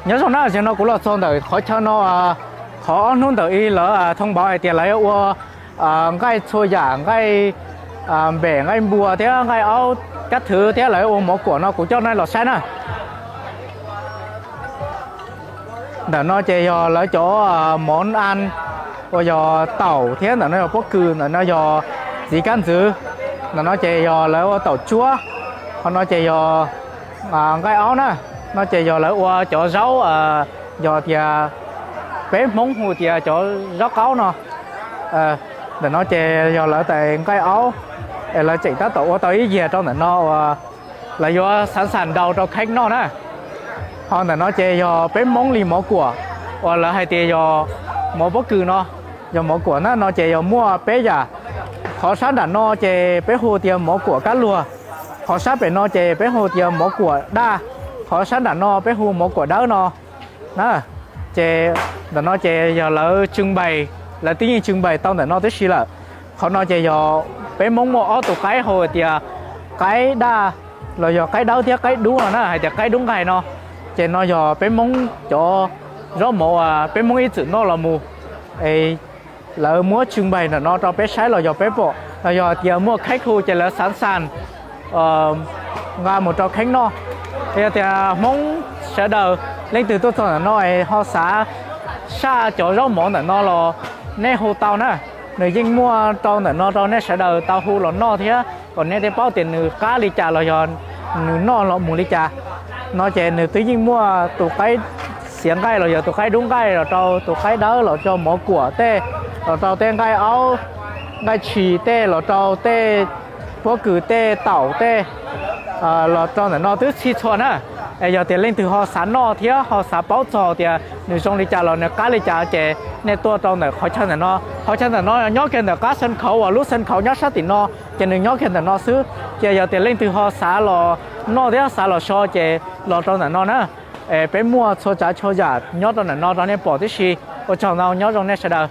Nyob zoo na, zaum no kuv los txog ntawm qhov chaw no, qhov ob hnub ntawm ub lawv thoob npauv hais tias lawv yuav ua nqaij txhua yam, nqaij npem, nqaij npua thiab nqaij aub kab thwv thiab lawv ua mov kuam no kuv coj nej los saib na. Ntawm no ces yog lawv cov mov an uas yog taum thiab ntawm no yog pob kws, ntawm no yog txiv kab ntxwv, ntawm no ces yog lawv ua taum tsuab, qhov no ces yog nqaij aub na, no ces yog lawv ua cov zaub, yog tias peb Hmoob hu tias cov zaub qaub no. Ntawm no ces yog lawv tais nqaij aub, es lawv tseem tab tom ua tau ib yias rau ntawm no uas lawv yuav xav xas nrau rau kheeb noj na. Ho ntawm no ces yog peb Hmoob li mov kuam uas lawv hais tias yog mov pob kws no, yog mov kuam na, no ces yog muaj peb yam. Qhov sab nram no ces peb hu tias mov kuam kab luag, qhov sab pem no ces peb hu tias mov kuam daj, qhov sab nram no peb hu mov kuam dawb no na. Ces ntawm no ces yog lawv tswj npais, lawv twb yeej tswj npais tau ntawm no tib si lawm. Qhov no ces yog peb Hmoob muaj ob tug qaib hu tias qaib daj los yog qaib dawb thiab qaib dub no na, hais tias qaib dub nqaij no. Ces no yog peb Hmoob cov zaub mov uas peb Hmoob ib txwm noj los mus, es lawv muab tswj npais ntawm no rau peb saib los yog peb pom, los yog tias muaj kheeb hu ces lawv xav xas nqa mus rau kheeb noj. Yog tias Hmoob sawv daws leej twg tuaj txog ntawm no es ho xav saj cov zaub mov ntawm no los nej hu tau na, nws yeej muaj rau ntawm no rau nej sawv daws tau hu los noj thiab kom nej thiaj paub tias nws qab li cas los yog nws noj los mus li cas. No ces nws twb yeej muaj tus qaib xiav nqaij los yog tus qaib dub nqaij los rau tus qaib dawb los rau mov kuam tej, los rau tej nqaij aub, nqaij tshis tej, los rau tej pob kws tej, taum tej, los rau ntawm no twb txhij txhua na. Es yog tias leej twg ho xav noj thiab ho xav paub txog tias nws zoo li cas los nws qab li cas ces nej tuaj rau ntawm qhov chaw ntawm no. Qhov chaw ntawm no nyob kiag ntawm qab xeev khaum uas lub xeev khaum nyob sab tim no, ces nws nyob kiag ntawm no xwb. Ces yog tias leej twg ho xav los noj thiab xav los so ces los rau ntawm no na. Es peb muaj txhua tsav txhua yam nyob rau ntawm no rau nej pom tib si. Ua tsaug ntau, nyob zoo nej sawv daws.